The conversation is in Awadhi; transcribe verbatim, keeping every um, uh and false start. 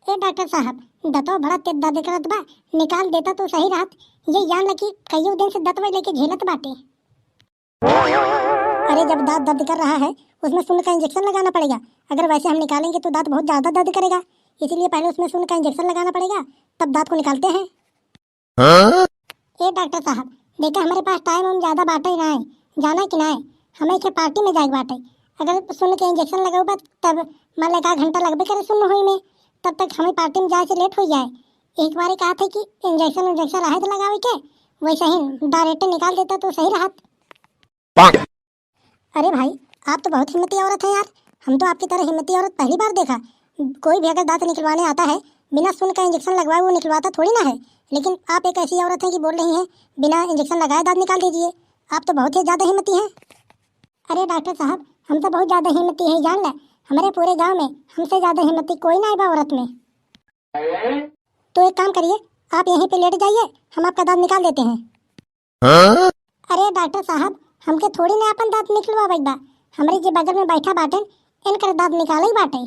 ए डॉक्टर साहब, दतवा बड़ा तेज दर्द करत बा, निकाल देता तो सही रहत। ये जान ल कि कईयो दिन से दतवा लेके झेलत बाटे। अरे, जब दांत दर्द कर रहा है, उसमें सुन का इंजेक्शन लगाना पड़ेगा। अगर वैसे हम निकालेंगे तो दांत बहुत ज्यादा दर्द करेगा, इसीलिए पहले उसमें सुन का इंजेक्शन लगाना पड़ेगा, तब दांत को निकालते हैं। हाँ? ए डॉक्टर साहब, देखा, हमरे पास टाइम हम ज्यादा बाटे ना है, जाना कि ना है, हमें के पार्टी में जाए बाटे। अगर सुन के इंजेक्शन लगाऊबा तब मान ले एक आध घंटा लगबे करे सुन होई में, तब तक हमें पार्टी में जाए से लेट हो जाए। एक बार कहा थे कि इंजेक्शन इंजेक्शन रहे तो लगावे के, वैसे ही डायरेक्ट निकाल देता तो सही रहत। अरे भाई, आप तो बहुत हिम्मती औरत हैं यार। हम तो आपकी तरह हिम्मती औरत पहली बार देखा। कोई भी अगर दांत निकलवाने आता है, बिना सुन का इंजेक्शन लगवाए वो निकलवाता थोड़ी ना है। लेकिन आप एक ऐसी औरत हैं कि बोल रही हैं बिना इंजेक्शन लगाए दांत निकाल दीजिए। आप तो बहुत ही ज्यादा हिम्मती हैं। अरे डॉक्टर साहब, हम तो बहुत ज्यादा हिम्मती है जान ले। हमारे पूरे गांव में हमसे ज्यादा हिम्मती कोई ना आइबा औरत में। तो एक काम करिए, आप यहीं पे लेट जाइए, हम आपका दांत निकाल देते हैं। हाँ? अरे डॉक्टर साहब, हमके थोड़ी ना अपन दांत निकलवावे बा। हमरे जे बगल में बैठा बाटेन, इनकर दांत निकाले ही बाटे।